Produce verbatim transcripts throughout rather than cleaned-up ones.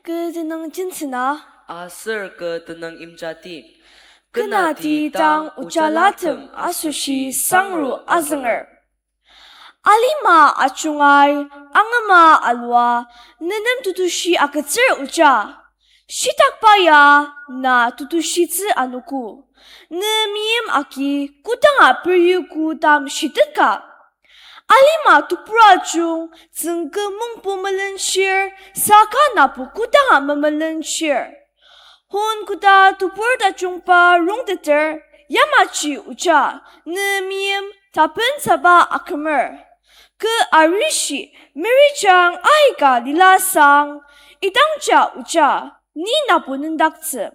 Kü tenüng jentsüna. Aser kü tenüng imjati. Kü nati dang ojalatem asoshi sangru azünger. Alima ajungai, angema alua, nenem tetushi agütsür oja. Shitakba ya na tetushitsü anogo. Ne meim agi kodanga peryugo ta meshiteka. Alima tebur ajung tsüngkü mongbo melenshir, saka nabo kodanga memelenshir. Hon koda tebur tajungba rongteter, yamaji oja, ne meim tapensaba akümer. Kü arishi, merijang aika lilasang, idangja oja, ni nabo nendaktsü.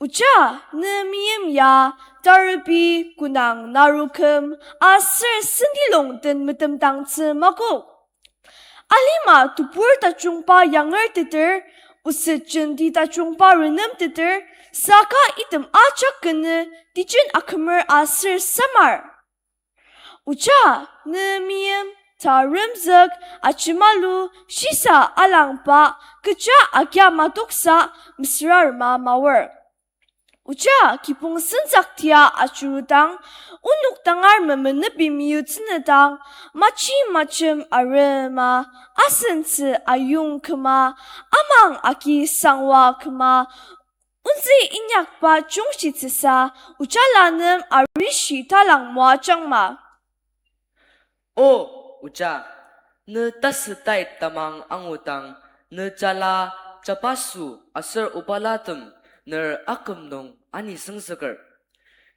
Oja, ne meim ya, tarubi, konang, naruküm, aser sentilong den metemdangtsü makok. Alima tebur tajungba yangerteter, oset jenti tajungba renemteter, saka item ajak kenü, tejen akümer aser samar. Oja, ne meim, taremzük, ajemalu, shisa alangba, kecha agia matoksa, mesüra rema maor. Oja, kibong senzak tia ajurudang, onok tangar memenepi meyutsünedang, machi machem arema, asentsü ayong küma, amang agi sangwa küma, onzü inyakba jungshitsüsa, ojala nem arishi talang moajangma. O, oja, ne tasü tai tamang angudang, ne jala, jabaso aser obalatem ner aküm nung anisüngzüker.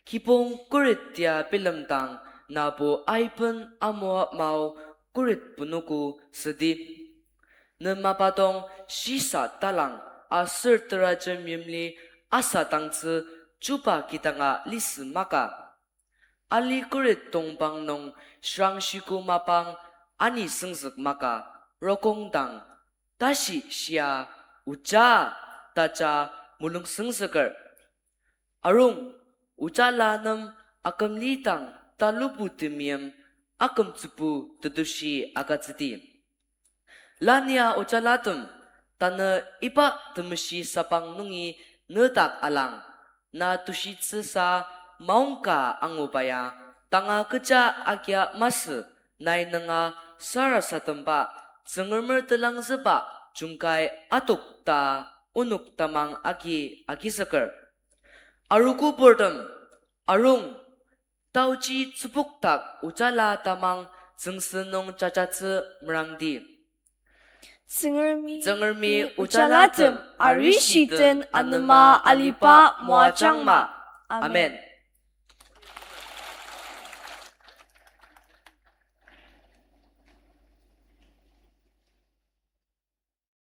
Kibong khuret tia bilemdang nabo aiben amua mao khuret punuko südi. Ne mapadong shisa talang aser terajem yimli asadangtsü chuba kidanga lisü maka. Ali khuret tongpang nung shirangshiko mapang anisüngzük maka rokongdang, tashi shia, oja, taja mulungsüngzüker. Arung, ojala nem akümlidang talubu temeim akümtsübu tetushi agütsüdi. Lania ojalatem, tanü iba temeshi sapang nungi nedak alang, na tushitsüsa maongka anguba ya, tanga kecha agia masü nai nunga sarasademba, Tsüngremer telangzüba jungkai atok ta onok tamang agi agizüker. Arogo purtem, arung, taoji tsübokdak ojala tamang tsüngsü nung jajatsü merangdi. Tsüngremi, Tsüngremi ojalatem arishiten anema aliba moajangma. Amen.